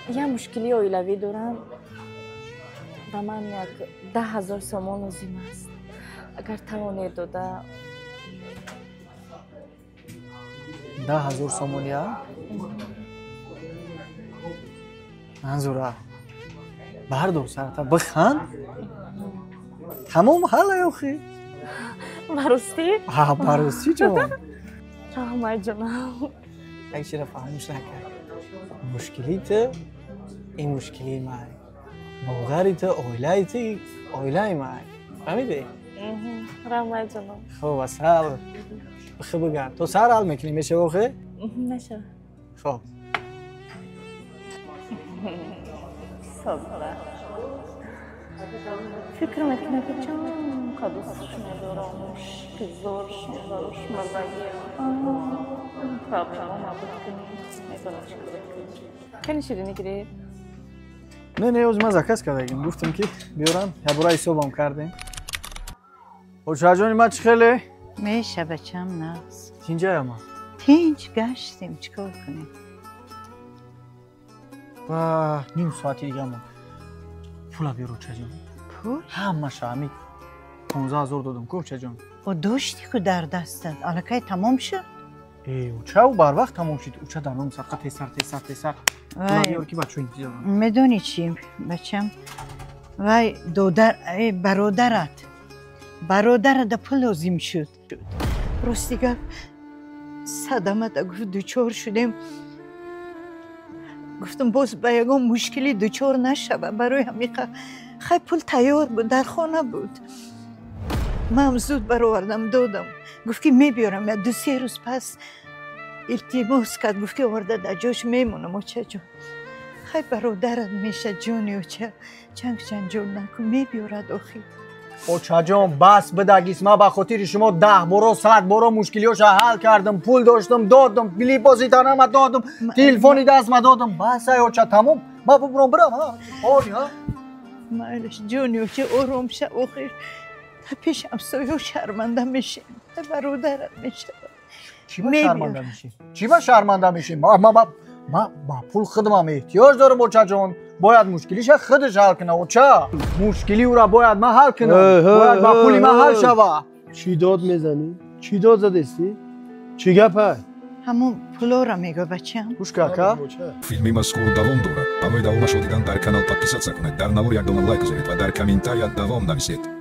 Як мушкилии оилавӣ дорам. Ба ман як 10 000 сомон лозим аст. Агар тавонед дода. 10 000 сомония? Манзура, бардор сарата, биханд. Тамом ҳалла охи. Баростӣ? Ҳа, баростӣ ҷон. Раҳмат, ҷонам. Як чизро фаҳмиш накард. Мушкилии ту ин мушкилии ман. Модари ту, оилаи ту оилаи ман. Фаҳмидӣ? Раҳмат, ҷонам. Хуб, асал. Бихи бигард. То сар ҳал мекунӣ, мешава охи? Мешава. Хуб. Содда. Фикр мекунам, ки чанд қадусш медорам, мушкизоршон барош мардагиам. Проблема набуд кунӣ, медонам чӣ кор кунӣ. Хеле ширинӣ гирифт. Не, не, оз ман заказ кардагим. Гуфтам ки биёрам, якбора ҳисобам кардем. Очаҷони ман чӣ хеле? Меша, бачам, нағз. Тинҷаяма? Тинҷ гаштем, чӣ кор кунем? Ва ним соати дига мон. Пула биёр, очаҷон. Пул? Ҳамаша ҳами 15 000 додам ку, очаҷон. О, дошти ку дар дастат, аллакай тамом шуд? Э, уча, ӯ барвақт тамом шуд. Уча дар ном садқа тесар, тесар, тесар. Пула биёр ки бачо интизорам. Медонӣ чӣ, бачам? Вай додар, э, бародарат. Бародарада пул лозим шуд. Рости гап, садамада гуфт дучор шудем. Гуфтам, боз ба ягон мушкилӣ дучор нашава. Барои ҳамиқа хай пул тайёр буд, дар хона буд. Ман зуд баровардам, додам. Гуфт ки мебиёрам як 2-3 рӯз пас. Илтимос кард, гуфт ки оварда дар ҷош мемонам, очаҷон. Хай бародарат меша, ҷони оча, чанг чанҷол накун, мебиёрад охир. Очаҷон, бас бидагис, ман ба хотири шумо 10 боро, 100 боро мушкилиҳоша ҳал кардам, пул доштам, додам, липоси танама додам, телефони дастма додам. Бас ай, оча, тамом. Ман бубурам, бирам, ҳа? Ори, ҳа? Майлаш, ҷони оча, ором ша охир. Та пеш ҳамсоё шарманда мешем. Та бародарат мешавад. Чӣ ба шарманда мешем? Чӣ ба шарманда мешем? Ма ба пул худмам эҳтиёҷ дорам, очаҷон. Бояд мушкилиша худаш ҳал кунад, оча. Мушкили ӯра бояд ман ҳал кунам. Бояд ба пули ман ҳал шава. Чӣ дод мезанӣ? Чӣ дод задестӣ? Чӣ гапа? Ҳамон пулора мегӯ, бачам. Гӯш ка, ака. Филми мазкур давом дорад. Барои давомашро дидан дар канал подписаться кунед, дар навор як дона лайк гузоред ва дар комментария давом нависед.